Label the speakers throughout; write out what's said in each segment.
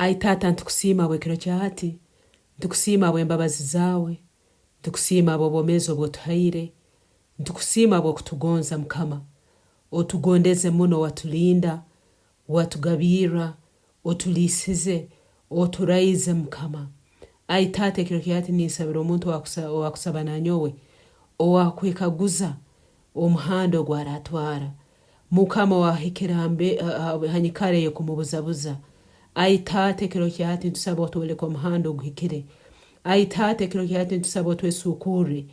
Speaker 1: Ai Taata nitukusiima habw'ekiro kya hati, nitukusiima habw'embabazi zaawe, nitukusiima habw'obwomeezi obu otuhaire, nitukusiima habw'okutugonza Mukama. Otugondeze muno watulinda, watugabirra, otuliisize, oturaize Mukama. Ai Taata ekiro kya hati ninsabira omuntu owakusaba nanyowe, owakwekaguza omuhanda ogu aratwara. Mukama owahikire ha nyikara ey'okumubuzabuza. Ai Taata ekiro kya hati nitusaba otwoleke omuhanda oguhikire. Ai Taata ekiro kya hati nitusaba otwesuukurre.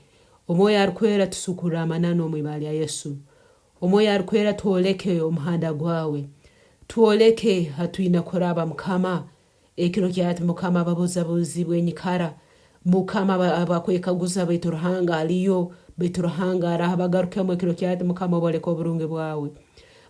Speaker 1: Omwoyo Arukwera tusuukurre amananu omu ibara lya Yesu. Omwoyo Arukwera twoleke omuhanda gwawe. Twoleke hatwine kuraba Mukama. Ekiro kya hati Mukama ababuzabuziibwe enyikara, Mukama abakwekaguza baitu Ruhanga aliyo, baitu Ruhanga araha bagarukemu ekiro kya hati Mukama oboleke oburungi bwawe.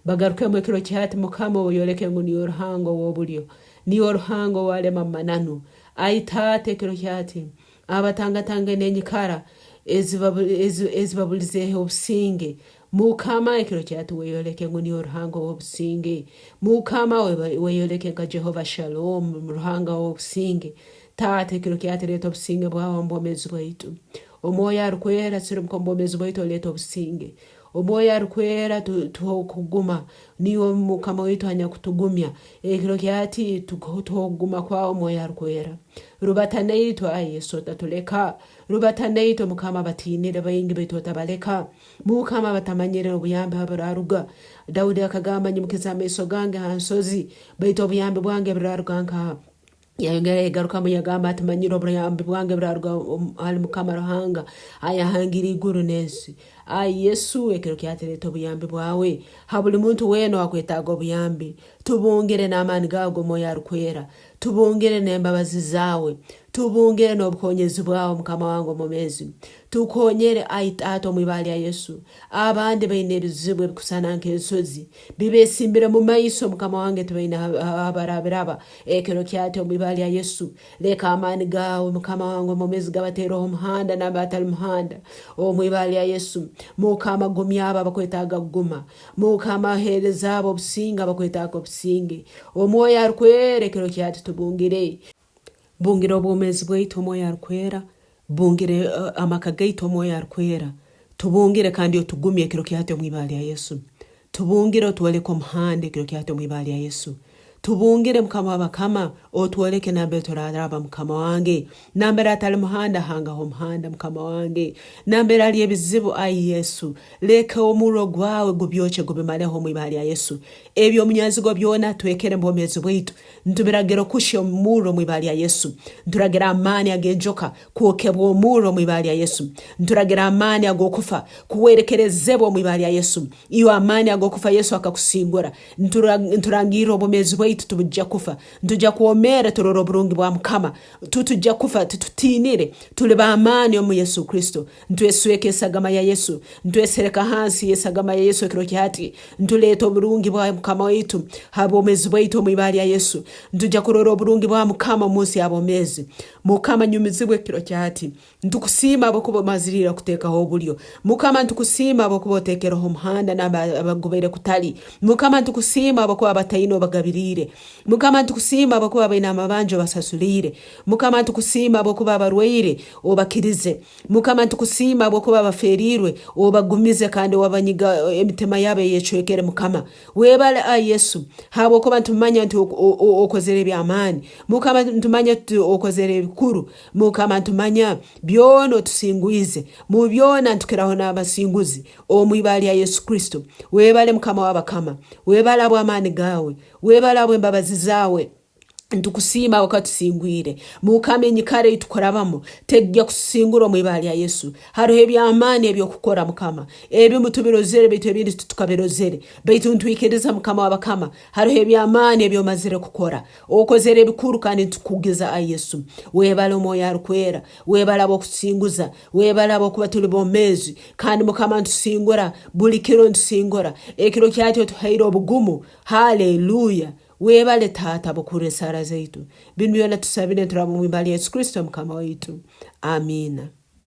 Speaker 1: Bagarukemu ekiro kya hati Mukama oyoleke ngu niiwe Ruhanga ow'obulyo, niiwe Ruhanga ow'alema mu mananu. Ai Taata ekiro kya hati abatangatangene enyikara ezibabulizeeho obusinge, Mukama, ekiro kya hati weyoleke ngu niiwe Ruhanga ow'obusinge. Mukama, weyoleke nka Jehovah Shalom, Ruhanga ow'obusinge. Taata, ekiro kya hati leeta obusinge bwawe omu bwomeezi bwaitu. Omwoyo Arukwera, sirimuka omu bwomeezi bwaitu oleete obusinge. Omwoyo Arukwera, tuhe okuguma. Niiwe Mukama waitu anyakutugumya. Ekiro kya hati tuhe okuguma kwawe Omwoyo Arukwera. Rubata naitwe, ai Yesu, otatuleka. Rubata naitwe Mukama, abatiinire baingi baitu otabaleka. Mukama batamanyire obuyambi haburaruga. Daudi akagamba, Nyimukize amaiso gange ha nsozi, baitu obuyambi bwange buraruga nkaha? Yayongera yagarukamu yagamba ati, Manyire obuyambi bwange buraruga hali Mukama Ruhanga, ayahangire iguru nensi. Ai Yesu, ekiro kyatireta obuyambi bwawe ha buli muntu wena owakwetaaga obuyambi. Tubungire n'amaani gawe g'Omwoyo Arukwera. Tubungire n'embabazi zaawe. Tubungire n'obukonyezi bwawe Mukama wange omwomeezi. Tukonyere, ai Taata, omu ibara lya Yesu. Abandi baine ebizibu ebikusana nk'ensozi, bibesimbire mu maiso, Mukama wange, tibaine habarabiraba. Ekiro kyati, omu ibara lya Yesu, leka amaani gaawe, Mukama wange omwomeezi, gabateereho omuhanda nambere hatali muhanda. Omu ibara lya Yesu, Mukama, gumya abo abakwetaaga kuguma. Mukama, heereza abo obusinge abakwetaaga obusinge. Omwoyo Arukwera, ekiro kyati tubungire. Bungira obwomeezi bwaitu Omwoyo Arukwera, bungire amaka gaitu Omwoyo Arukwera, tubungire kandi otugumye ekiro kya hati omu ibara lya Yesu. Tubungire otwoleke omuhanda ekiro kya hati omu ibara lya Yesu. Tubungire Mukama w'abakama otwoleke nambere turaraba Mukama wange, nambere hatali muhanda hangaho omuhanda Mukama wange, nambere hali ebizibu ai Yesu, leka omurro gwawe gubyokye gubimareho omu ibara lya Yesu. Eby'omunyanzigwa byona atwekere mu bwomeezi bwaitu Ntubiragira okuhya omu murro omu ibara lya Yesu. Nturagira amaani ag'enjoka kwokebwa omurro omu ibara lya Yesu. Nturagira amaani ag'okufa kuhwerekerezebwa omu ibara lya Yesu. Iwe amaani ag'okufa Yesu akakusingura. Nturangirra obwomeezi bwaitu tibujja kufa. Ntujja kwomeera turole oburungi bwa Mukama. Tutujja kufa titutiinire. Tuli b'amaani omu Yesu Kristo. Ntwesweka esagama ya Yesu. Ntwesereka hansi y'esagama ya Yesu ekiro kya hati. Ntuleeta oburungi bwa Mukama waitu ha bwomezi bwaitu omu ibara lya Yesu. Ntujja kurora oburungi bwa Mukama omu nsi y'abomezi. Mukama nyumizibwe ekiro kya hati. Ntukusiima habwokuba omaziriire kuteekaho obulyo. Mukama ntukusiima habwokuba oteekereho omuhanda n'abagubaire kutali. Mukama ntukusiima habwokuba abataine obagabiriire. Mukama ntukusiima habwokuba abaine amabanja obasasuliire. Mukama ntukusiima habwokuba abarwaire obakirize. Mukama ntukusiima habwokuba abaferiirwe obagumize kandi wabanyiga emitima yabo eyecwekere Mukama. Webale ai Yesu habwokuba ntumanya nti okozere eby'amaani. Mukama ntumanya nti okozere ebikuru. Mukama ntumanya byona otusingwize. Mu byona ntukiraho n'abasinguzi omu ibara lya Yesu Kristo. Webale Mukama w'abakama. Webale habw'amaani gaawe. Webale habw'embabazi zaawe. Ntukusiima habwokuba tusingwire. Mukama enyikara ei tukurabamu tegya kutusingura omu ibara lya Yesu. Haroho eby'amaani eby'okukora Mukama. Ebimu tubirozere baitu ebindi titukabirozere. Baitu nitwikiriza Mukama w'abakama haroho eby'amaani ebi omazire kukora. Okozere ebikuru kandi nitukukugiza ai Yesu. Webale Omwoyo Arukwera. Webale habw'okutusinguza. Webale habwokuba tuli bomeezi kandi Mukama ntusingura buli kiro ntusingura. Ekiro kyakyo otuhaire obugumu. Haleluya! Webale Taata habw'okuhurra esaara zaitu. Binu byona tusabire nituraba omu ibara lya Yesu Kristo Mukama waitu. Amiina.